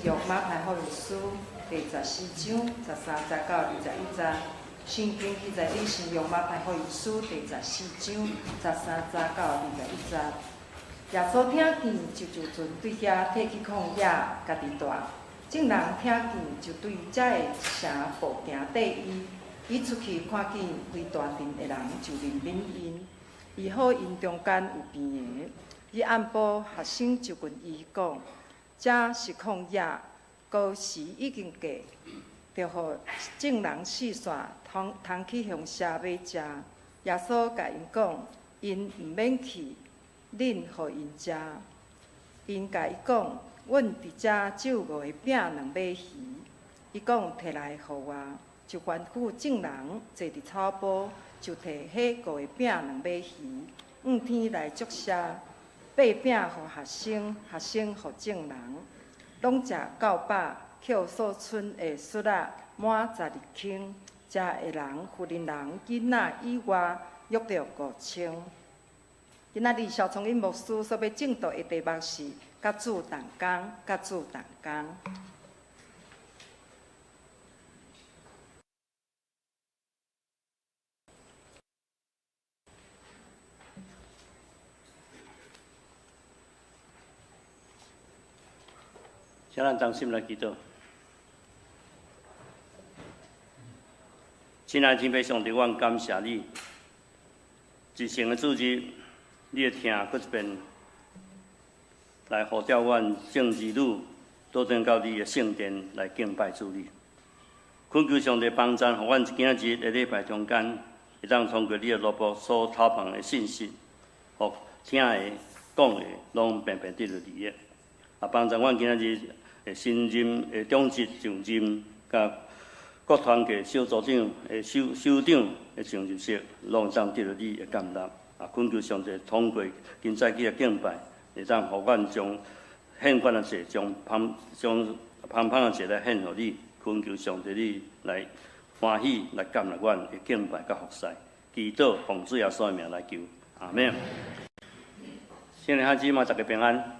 約馬太福音書第十四章十三節到21節。聖經記載佇新約馬太福音書第十四章十三節到21節。耶穌聽見，就坐船對遐退去曠野，家己蹛。眾人聽見，就對遮个城步行綴伊。伊出去看見規大陣的人，就憐憫𪜶，醫好𪜶中間有病的。彼暗晡，學生就問伊講：遮是曠野，高時已經過，著予眾人四散，通通去鄉社買食。耶穌共𪜶講：𪜶毋免去，恁予𪜶食。𪜶共伊講：阮佇遮只有五个餅兩尾魚。伊講：提來予我，就吩咐眾人坐佇草埔，就提彼五个餅兩尾魚，向天來祝謝，擘餅予學生，學生予眾人，攏食夠飽，抾所賰的屑仔滿12筐。食的人，婦人、囡仔以外，約著5000。今仔日蕭聰英牧師所欲證道的題目是：佮主同工，佮主同工。請咱同心來祈禱。親愛的天父上帝，阮感謝你，一生的主日，你的疼閣一遍來呼召阮眾兒女，倒轉到你的聖殿來敬拜主你。懇求上帝幫贊，予阮今仔日的禮拜中間，會當通過你的奴僕所投放的信息，予聽的、講的，攏平平得著利益。啊，幫贊阮今仔日的新任的長執上任，佮各團契小組長的首首長的上任式，攏會當得著你的感納。啊，懇求上帝通過今早起的敬拜，會當予阮將獻款的祭，將芳將芳香的祭來獻予你。懇求上帝你來歡喜來感納阮的敬拜佮服侍。祈禱奉主耶穌的名來求，阿們。親愛的姊妹，大家平安。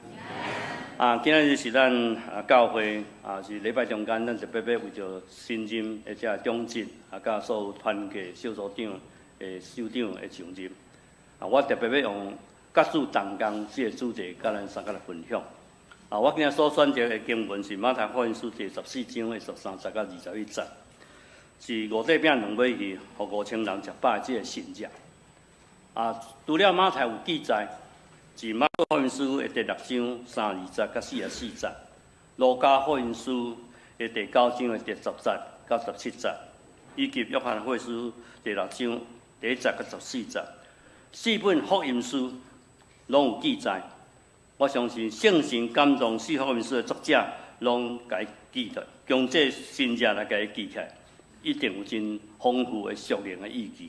啊，今仔日是咱啊教會啊是禮拜中間，咱特別欲為著新任的這長執啊，佮所有團契小組長的首長的上任。啊，我特別欲用佮主同工這个主題，佮咱三個來分享。啊，我今仔所選擇的經文是馬太福音書第十四章的十三節到21節，是五塊餅兩尾魚，予5000人食飽的這个神跡。啊，除了馬太有記載，是馬可福音書的第六章32節到44節，路加福音書的第九章的第十節到17節，以及約翰福音書第六章第一節到14節，四本福音書攏有記載。我相信聖神感動四福音書的作者，攏共伊記得，將這神跡來共伊記起來，一定有真豐富的屬靈的意義。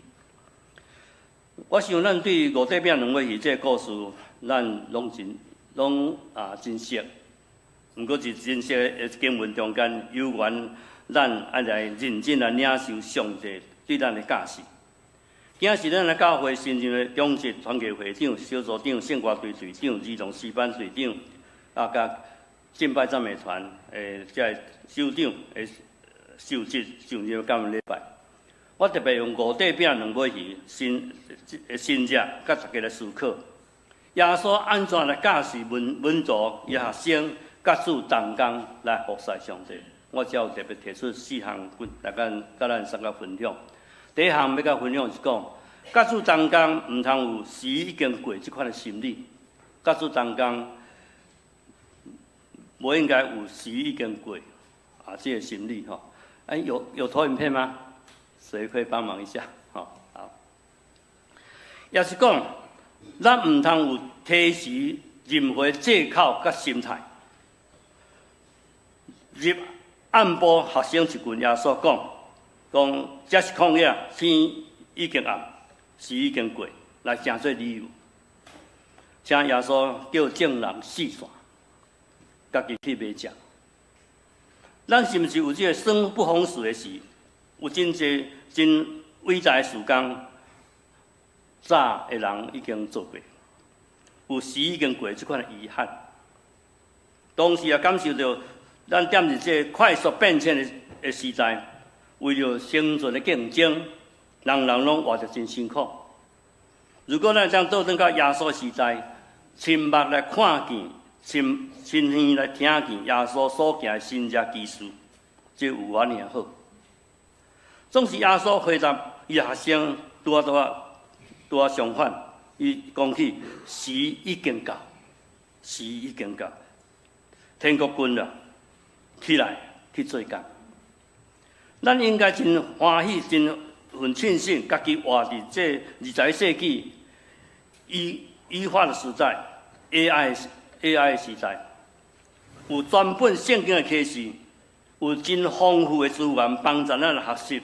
我想咱對五塊餅兩尾魚這个故事，咱攏真攏啊真熟。毋過佇真熟的經文中間，有緣咱愛來認真來領受上帝對咱的教示。今仔是咱的教會新任的長執團契會長、小組長、聖歌隊隊長、兒童詩班隊長，啊，佮敬拜讚美團的這个首長的受職上任感恩禮拜。我特別用五塊餅兩尾魚神神跡，佮大家來思考。耶穌按怎來教示門門徒、伊學生，佮主同工來服侍上帝？我遮有特別提出四項，來佮咱三個分享。第一項欲佮分享是講，佮主同工毋通有時已經過這款的心理。佮主同工無應該有時已經過啊，這个心理吼。哎，有投影片嗎？誰可以幫忙一下？好，好。也是講，咱毋通有推辭任何借口佮心態。入暗晡學生一群，耶穌講，講這是曠野，天已經暗，時已經過，來成做理由。請耶穌叫眾人四散，家己去買食。咱是毋是有這个生不逢時的時？有真濟真偉大的事工，早的人已經做過，有時已經過這款的遺憾。當時也感受著咱踮佇這個快速變遷的時代，為著生存的競爭，人人攏活得真辛苦。如果咱會當倒轉到耶穌時代，親目來看見，親親耳來聽見耶穌所行的神蹟奇事，這有偌爾好。總是耶穌回答伊學生，拄仔拄仔拄仔相反，伊講起時已經到，時已經到，天國近了，起來去做工。咱應該真歡喜、真很慶幸，家己活佇這21世紀醫化的時代，AI 時代，有全本聖經的啟示，有真豐富的資源幫助咱來學習，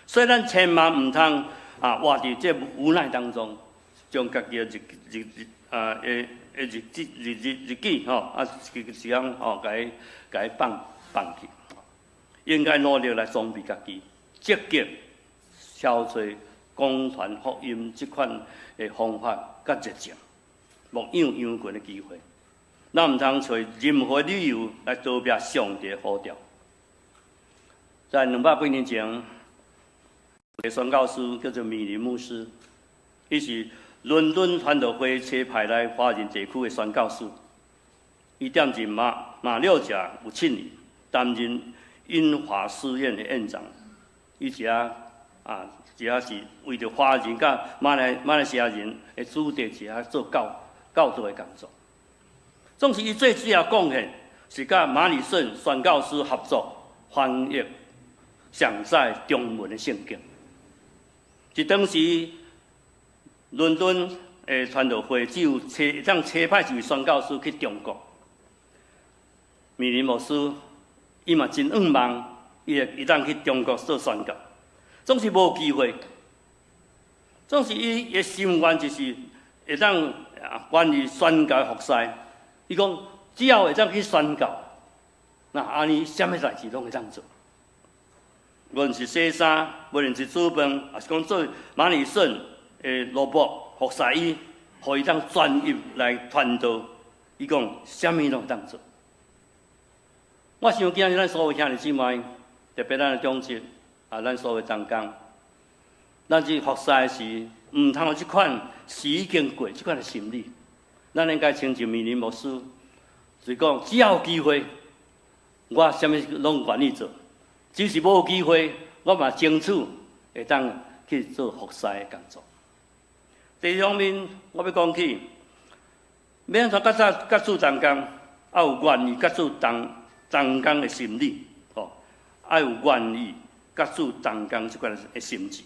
所以咱千萬毋通啊活佇這無奈當中，將家己的日日日啊的的日子日日日記吼啊一個時間吼，共伊放棄，應該努力來裝備家己，積極消除廣傳福音這款的方法佮熱情，牧養羊群的機會。咱毋通揣任何理由來逃避上帝的呼召。在200幾年前，有一個宣教師叫做米林牧師，伊是倫敦傳道會差派來華人地區的宣教師。伊踮佇馬六甲有7年，擔任英華書院的院長。伊這啊，這是為著華人佮馬來西亞人的子弟，這做教導的工作。總是伊最主要貢獻是佮馬禮遜宣教師合作翻譯上載中文的聖經。佇當時倫敦的傳道會只有差會當差派一位宣教師去中國。米林牧師伊嘛真向望，伊會會當去中國做宣教，總是無機會。總是伊的心願就是會當關於宣教服侍。伊講只要會當去宣教，那按呢啥物代誌攏會當做。無論是洗衫，無論是煮飯，抑是講做馬禮遜的蘿蔔服侍伊，予伊當專一來傳道。伊講啥物攏會當做。我想今日咱所有兄弟姊妹，特別咱的長執啊，咱所有同工，咱去服侍時，毋通有這款時已經過這款的心理。咱應該親像米林牧師，就是講只要有機會，我啥物攏願意做。只是無機會，我嘛爭取會當去做服侍的工作。第二方面，我欲講起，欲按怎佮早佮主同工，愛有願意佮主同工的心理，吼，愛有願意佮主同工這款的心志。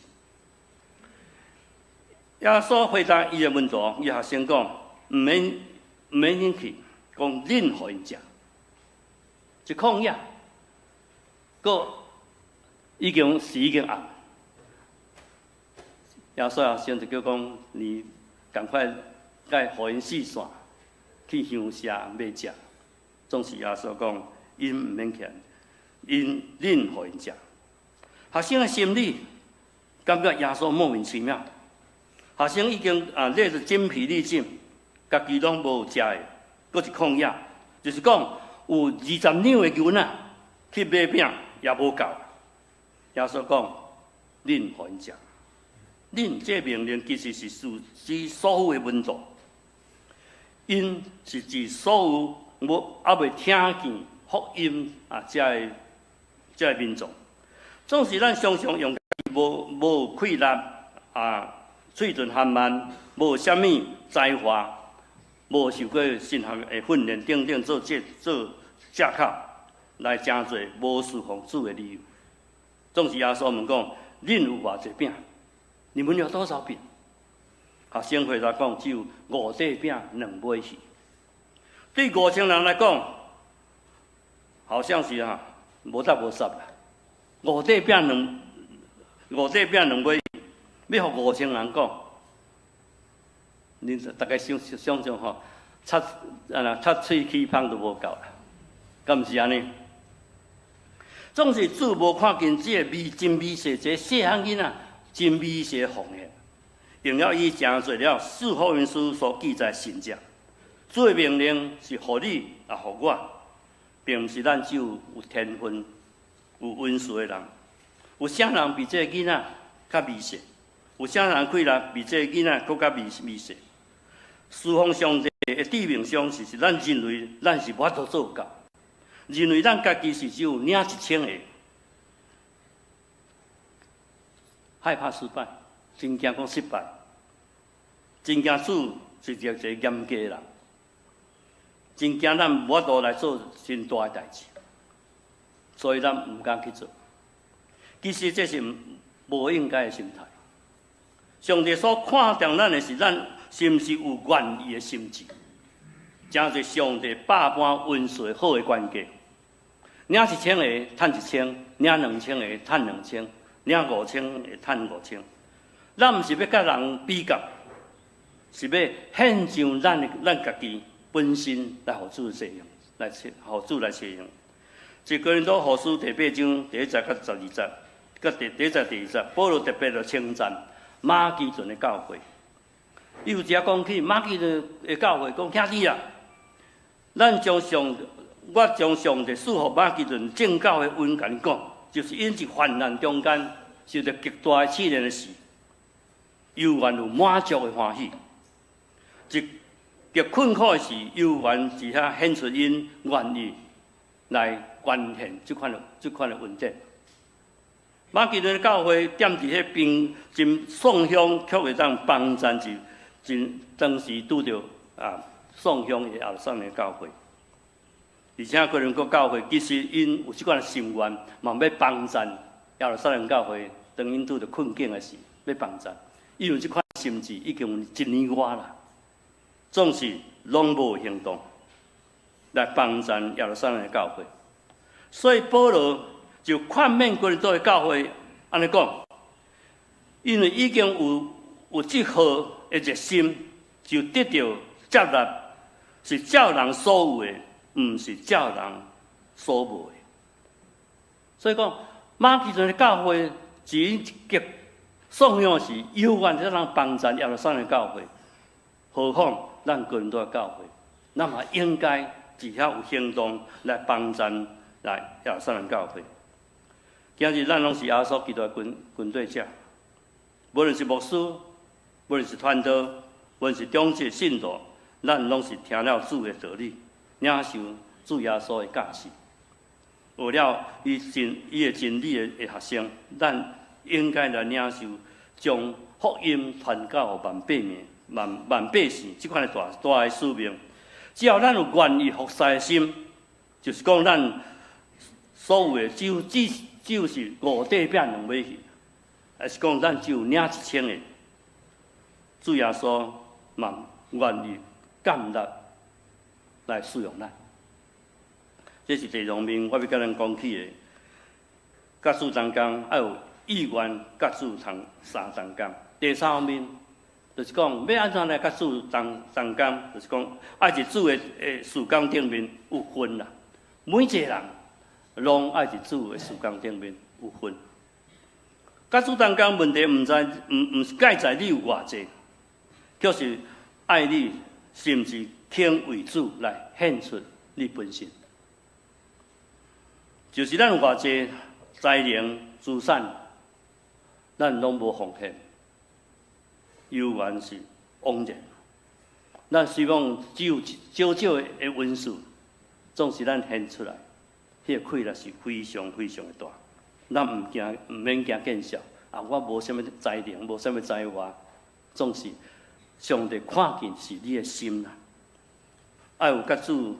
耶穌回答伊的門徒，伊學生講，毋免恁去，講恁予𪜶食，一曠野，閣已經時已經暗。耶穌學生就叫講，你趕快共予𪜶四散，去鄉下買食。總是耶穌講，𪜶毋免去，𪜶恁予𪜶食。學生的心理感覺耶穌莫名其妙。學生已經啊累得精疲力盡，家己攏無食的，閣是曠野，就是講有20兩的銀仔去買餅也無夠。耶穌講，恁予𪜶食。恁這命令其實是指所有的門徒，𪜶是指所有無猶未聽見福音啊，這个民眾。總是咱常常用無氣力啊，喙唇含慢，無啥物才華，無受過神學的訓練等等做藉口來成做無侍奉主的理由。總是耶穌問講：恁有偌濟餅？你們有多少餅？學生回答講：只有五塊餅兩尾魚。對5000人來講，好像是啊，無雜無雜啦。五塊餅兩尾魚，欲予5000人講，恁大家想想吼，擦啊擦喙齒芳都無夠啦，敢毋是按呢？總是主無看見這個微真微細，這個細漢囡仔真微細奉獻，用了伊成做了四福音書所記載神蹟。主的命令是予你也予我，並毋是咱只有有天分、有恩賜的人。有啥人比這个囡仔較微細？有啥人氣力比這个囡仔閣較微微細？侍奉上帝的致命傷是，是咱認為咱是無法度做到，認為咱家己是只有領1000个，害怕失敗，真驚講失敗，真驚主是一個嚴格的人，真驚咱無法度來做真大的代誌，所以咱毋敢去做。其實這是無應該的心態。上帝所看重咱的是咱是毋是有願意的心志，誠濟上帝百般恩賜好的關係。領一千个趁一千，領2000个趁兩千，領5000个趁五千。咱毋是欲佮人比較，是欲獻上咱家己本身來予主使用，來予主來使用。這哥林多後書第八章第一節佮12節，佮第一節第二節，保羅特別就稱讚馬其頓的教會。伊有一下講起馬其頓的教會，講兄弟啊，我將上帝賜予馬其頓眾教會恩共恁講，就是𪜶佇患難中間受著極大的試煉的時，猶原有滿足的歡喜；佇極困苦的時，猶原佇遐顯出𪜶願意來捐獻這款的恩典。馬其頓的教會踮佇彼邊真宋鄉，卻會當幫贊是真當時拄著啊宋鄉的耶路撒冷教會，而且哥林多教會其實𪜶有這款的心願，嘛欲幫贊耶路撒冷教會，當𪜶拄著困境的時，欲幫贊，因為這款心志已經有一年外啦，總是攏無行動來幫贊耶路撒冷的教會，所以保羅就勸勉哥林多的教會按呢講，因為已經有這號的熱心，就得著接納，是照人所有的，毋是照人所無的。所以講，馬其頓的教會只極頌揚是猶原會當幫贊耶路撒冷教會，何況咱哥林多的教會，咱嘛應該佇遐有行動來幫贊來耶路撒冷教會。今日咱攏是耶穌基督的跟隨者，無論是牧師，無論是傳道，無論是長執信徒，咱攏是聽了主的道理，領受主耶穌的教示，學了伊的真理的學生，咱應該來領受將福音傳到萬百名、萬百姓這款的大大的使命。只要咱有願意服侍的心，就是講咱所有的只有是五塊餅兩尾魚，還是講咱只有領一千个，主耶穌嘛願意甘納來使用咱。這是第二方面，我欲佮咱講起的。佮主同工愛有意願，佮主同相同工。第三方面，就是講欲按怎來佮主同工，就是講愛佇主的事工頂面有份啦。每一個人攏愛佇主的事工頂面有份。佮主同工問題毋是蓋在你有偌濟，卻是愛你是毋是肯為主來獻出你本身。就是咱有偌濟才能資產，咱攏無奉獻，猶原是枉然。咱希望只有少少的恩賜，總是咱獻出來，彼個氣力是非常非常的大。咱毋驚，毋免驚見笑啊！我無啥物才能，無啥物才華，總是上帝看見是你的心啦。愛有佮主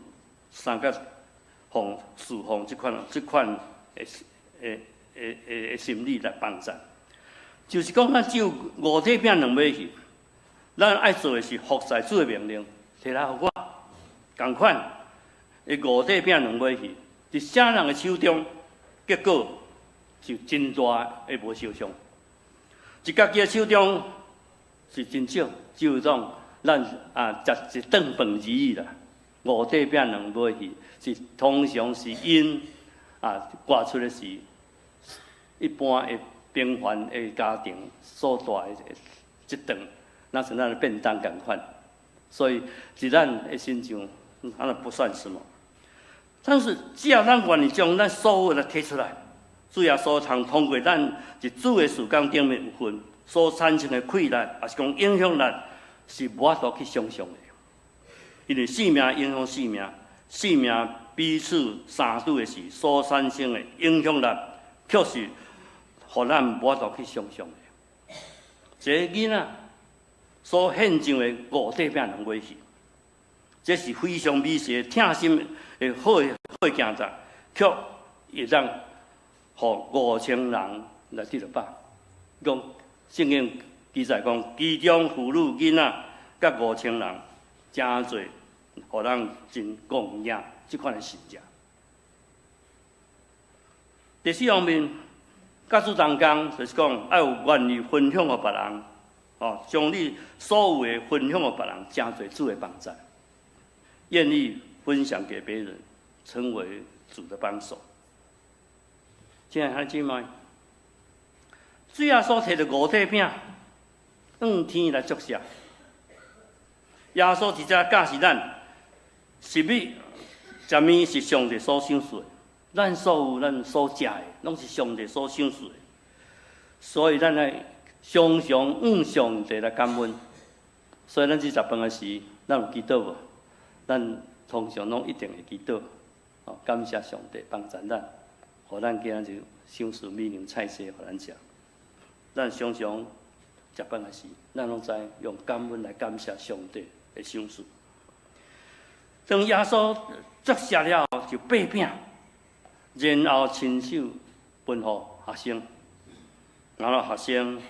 相佮侍奉這款的心理來幫贊。就是講，咱只有五塊餅兩尾魚，咱愛做的是服侍主的命令，提來予我，仝款，的五塊餅兩尾魚，佇啥人的手中，結果就真大的無相像。佇家己的手中是真少，只有講咱啊食一頓飯而已啦。五塊餅兩尾魚是通常是𪜶啊掛出的是一般的平凡的家庭所帶的一頓，若像咱的便當仝款。所以佇咱的身上，啊那不算什麼。但是只要咱願意將咱所有的提出來，主耶穌通通過咱佇主的事工頂面有份所產生的氣力，抑是講影響力，是無法度去想像的。因為性命影響性命，性命彼此相拄的時所產生的影響力，確實予咱無法度去想像的。一个囡仔所獻上的五塊餅兩尾魚，這是非常美麗的疼心的好的好的行動，卻會當予5000人來得著飽。講聖經記載講，其中婦女囡仔佮5000人，誠濟，予人真戇訝這款的神蹟。第四方面，佮主同工，就是講愛有願意分享予別人，哦，將你所有的分享予別人，成做主的幫贊，願意分享給別人，成為主的幫手。親愛的兄弟姊妹，主耶穌提著五塊餅，向天來祝謝。耶穌佇遮教示咱，食物、食物是上帝所賞賜的，咱所有咱所食的，攏是上帝所賞賜的，所以咱愛常常向上帝來感恩。所以咱去食飯的時，咱有祈禱無？咱通常攏一定會祈禱，哦，感謝上帝幫助咱，予咱今仔日賞賜美糧菜色予咱食。咱常常食飯的時，咱攏知用感恩來感謝上帝的賞賜。當耶穌祝謝了後，就擘餅，然後親手分予學生，然後學生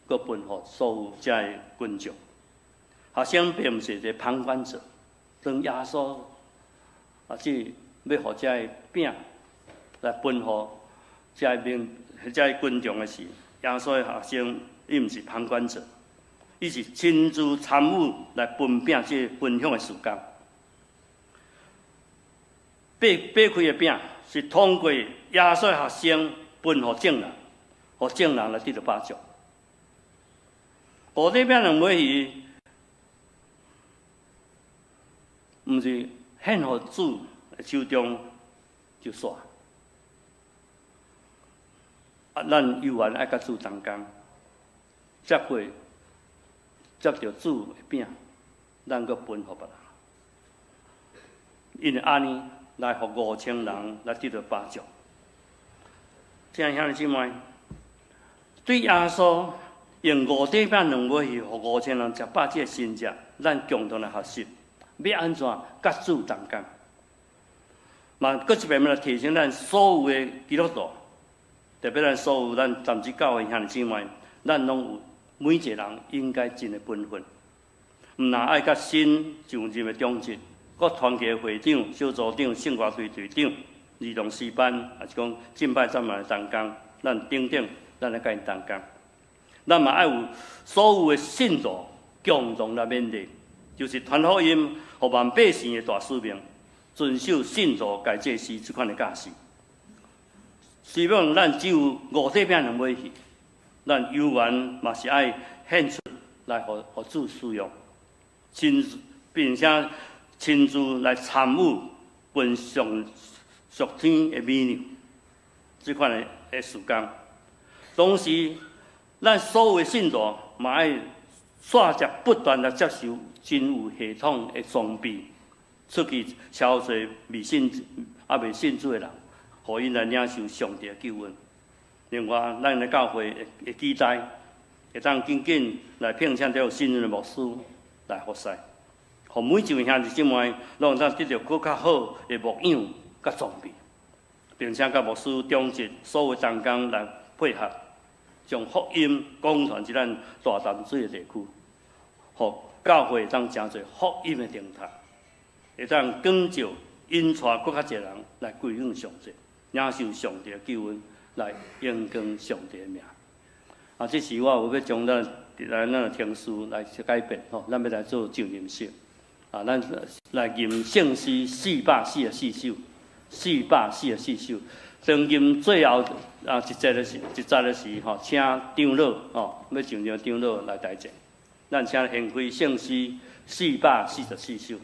閣分予所有遮的群眾。學生並毋是一个旁觀者，當耶穌啊，這欲予遮的餅來分予遮的民、遮的群眾的時，耶穌的學生伊毋是旁觀者，伊是親自參與來分餅這個分享的事工。擘擘開的餅是通過耶穌學生分予眾人，予眾人來得著飽足。五塊餅兩尾魚，毋是獻予主的手中就煞。啊，咱猶原愛佮主同工，接過接著主的餅，咱閣分予別人，因為按呢來予5000人來得著飽足。親愛兄弟姊妹，對耶穌用五塊餅兩尾魚，予5000人食飽這个神蹟，咱共同來學習，欲按怎佮主同工。嘛，閣一遍來提醒咱所有的基督徒，特別咱所有咱淡水教會兄弟姊妹，咱攏有每一個人應該盡的本分，毋但愛佮新上任的長執、閣團契會長、小組長、聖歌隊隊長、兒童詩班，抑是講敬拜讚美的同工，咱等等，咱來佮𪜶同工。咱嘛愛有所有的信徒共同來勉勵，就是傳福音，予萬百姓的大使命，遵守信徒該祭司這款的教示。雖然咱只有五塊餅兩尾魚，咱猶原嘛是愛獻出來予予主使用，親自並且親自來參與分享屬天的美糧這款的的事工。同時，咱所有的信徒嘛愛煞接不斷來接受真有系統的裝備，出去超濟未信猶未信主的人，予𪜶來領受上帝的救恩。另外，咱的教會會期待會當緊緊來聘請著有信任的牧師來服侍，予每一位兄弟姊妹攏會當得著閣較好的牧養佮裝備，並且佮牧師長執所有同工來配合，將福音廣傳至咱大淡水的地區，予教會會當成做福音的燈塔，會當光照引帶閣較濟人來歸向上帝，領受上帝的救恩，來榮光上帝的名。啊，這時我有欲將咱來咱的程序來改變吼，咱欲來做上任式。啊，咱來吟聖詩444首，444首。當吟最後啊一節的時，一節的時吼，請長老吼，欲上任長老來台前。咱請獻開聖詩444首。